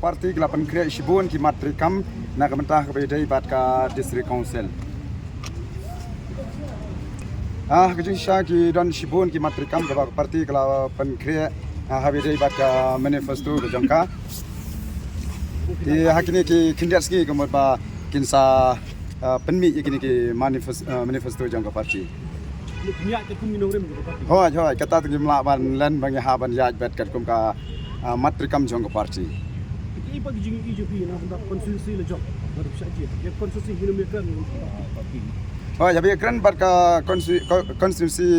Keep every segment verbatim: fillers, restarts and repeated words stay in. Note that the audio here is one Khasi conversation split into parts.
Party ki la pynkhreh shibun ki mat treikam na ka bynta kaba ïadei bad ka District Council. Ah, ka jingshisha ki don shibun ki mat treikam kaba ka party ka la pynkhreh, ah, haba ïadei bad ka manifesto ka jong ka. Te ha kine ki khyndiat sngi ka mut ba kin sa, ah, pynmih ïa kine ki manifes-, ah, manifesto jong ka party. Hooid, hooid, kata te ngim lah ban len ba ngi hap ban ïaid bad katkum ka, ah, mat treikam jong ka party. Hooid, haba ïakren bad ka consti-, co-, constituency,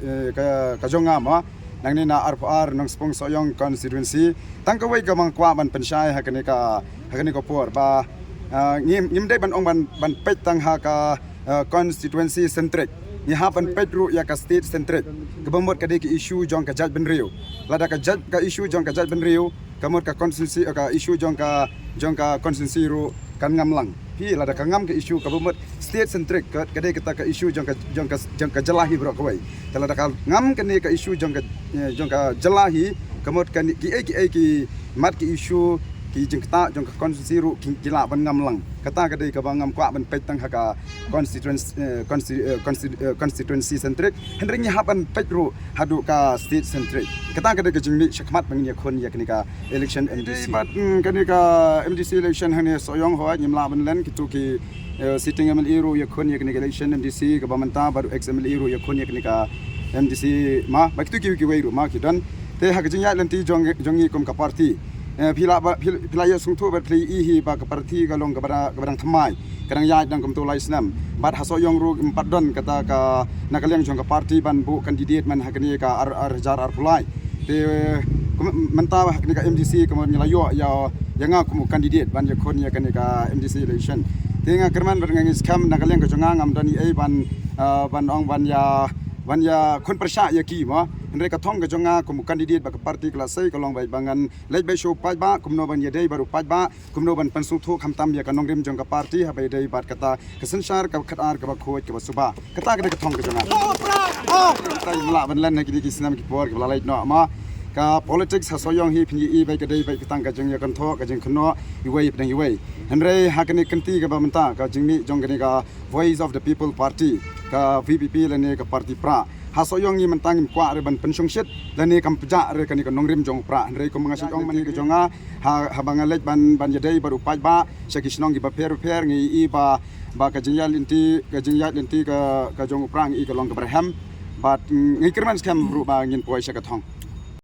eh, ka, ka jong nga mo. Nangne na arphew ar Nongspung Sohiong constituency. Tang kawei kaba nga kwah ban pynshai ha kane ka, ha kane ka por ba, ah, ngim, ngim dei ban ong ban, ban peit tang ha ka, ah, constituency centric. Ngi hap ban peit ruh ïa ka state centric. Kaba mut ka dei ka issue jong ka jaitbynriew. Lada ka jait, ka issue jong ka jaitbynriew, ka mut ka constituency, ka issue jong ka, jong ka constituency ruh kan ngam lang. Phi, lada ka ngam ka issue kaba mut state centric, ka, ka dei kata ka issue jong ka, jong ka, jong ka jylla hi baroh kawei. Te lada ka ngam kane ka issue jong ka, eh, jong ka jylla hi, ka mut kane kiei kiei ki mat ki issue ki jingktah jong ka constituency ruh ki, ki lah ban ngam lang. Kata ka dei kaba ngam kwah ban peit tang ha ka constituency, eh, consti-, eh, consti-, eh, constituency centric. Hynrei ngi hap ban peit ruh haduh ka state centric. Kata ka dei ka jingmih shakhmat ba ngin ïakhun ïa kane ka election M D C. Bad, mm, kane ka M D C election hangne Sohiong, hooid, ngim lah ban len, kito ki, eh, sitting M L A ruh ïakhun ïa kane ka election M D C kaba mynta, bad u ex M L A ruh ïakhun ïa kane ka M D C ma, bad kito ki, kiwei ruh ma ki don. Te ha ka jingïaid lynti jong, jong ngi kum ka party, eh, phi lah ba, phi, phi lah ïa sngewthuh bad phi lah ïohi ba ka party ka long kaba da-, kaba dang thymmai. Ka dang ïaid dang kumto lai snem. Bad ha Sohiong ruh ym pat don kata ka, na ka liang jong ka party ban buh candidate man ha kane ka ar, ar hajar arphew lai. Te, kum, mynta ha kane ka M D C kumno ngi la ïoh ïa, ïa nga kum u candidate ban ïakhun ïa kane ka M D C election. Te nga kyrmen bad nga ngeit skhem na ka liang ka jong nga ngam don ei ei ban, ah, ban ong ban ïa, ban ïakhun pyrshah ïa ki mo. Hynrei ka thong ka jong nga kum u candidate ba ka party ka la sei ka long ba, ba ngan leit beit sha u paidbah, kumno ban ïadei bad u paidbah, kumno ban pynsngewthuh khamtam ïa ka nongrim jong ka party haba ïadei bad kata ka synshar kaba khatar, kaba khuid, kaba suba. Kata ka dei ka thong ka jong nga. Tang ym lah ban len ha kine ki snem ki por kiba la leit noh ma. Ka politics ha Sohiong hi phin ïohi ba ka dei ba ka tang ka jingïakynthok, ka jingkynnoh iwei ïa pdeng iwei. Hynrei ha kane ka kynti kaba mynta, ka jingmih jong kane ka Voice of the People Party, ka V P P lane ka party prah, ha Sohiong ngi mynta ngim kwah re ban pynshongshit lane kam pjah re kane ka nongrim jong u prah. Hynrei kum nga shait ong mynne ka jong nga, ha, haba nga leit ban, ban ïadei bad u paidbah sha ki shnong kiba pher bapher, ngi ïohi ba, ba ka jingïaid lynti, ka jingïaid lynti ka, ka jong u prah ngi ïohi ka long kaba rhem. Bad, mm, ngi kyrmen skhem ruh ba ngin poi sha ka thong.